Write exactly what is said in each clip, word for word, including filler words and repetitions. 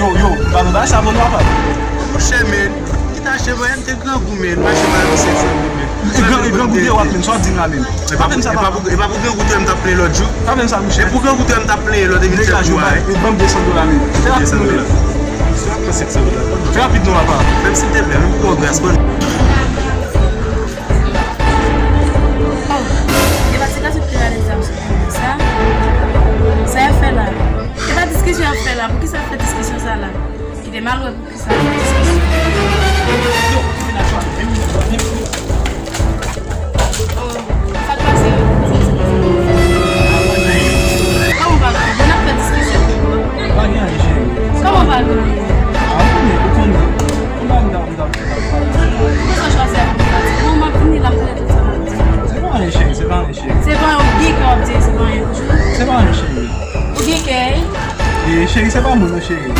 yo, yo, m pa nan bagay sa vre non, apa. Monchè, men, ki ta che mwen, m te grangou, men, mache pa nan sèt san goud, men. E gran, e grangou te w ap, men, sa w di m la, men. E pa pou, e pa pou, e pa pou grangou te m t ap plenyen lòt jou. Sa menm sa, monchè. E pou grangou te m t ap plenyen lòt, e vin fè kou a, e. Ban m de san dola, men. Fè rapid non, men. Fè rapid non, apa. Menm silteplè, menm pou gras, ban. Oh, e pa ti gason ki te rale zam sou moun sa? Sa y ap fè la? E pa diskisyon y ap fè la? Poukisa y ap fè diskisyon sa? M al wè pou ki sa nou diskisyon. Oh, sa k pase? Kòman w pa gen anyen? N ap fè diskisyon. Pa gen anyen, cheri. Kòman w pa gen anyen? Ah, ou konnen, ou konnen. Ou pa m da, m da, m da. Pou sa chwazi ak mwen pati. Non, m ap vini la, m konnen tout sa m ap di. Se pa anyen, cheri, se pa anyen, cheri. Se pa anyen, ou gen kè w ap di, se pa anyen toujou. Se pa anyen, cheri. Ou gen kè? E, cheri, se pa mwen, non, cheri.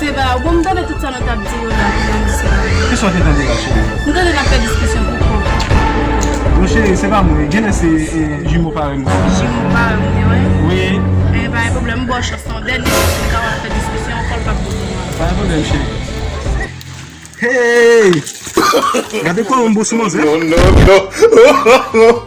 Se pa ou. Bon, m tande tout sa nou t ap di yo la, pou yo di se pa mwen. Kisa w te tande la, cheri? M tande n ap fè diskisyon pou kò. Bon, cheri, se pa mwen. Genlè se, e, jimo parèy mwen. Jimo parèy mwen, wi. Wi. E, pa gen pwoblèm, m ba w chans lan. Dènye chans, nou ka fè diskisyon, ankò l p ap bon pou mwen. Pa gen pwoblèm, cheri. Hey! Gade kòman m bon sou manzè. Non, non, non.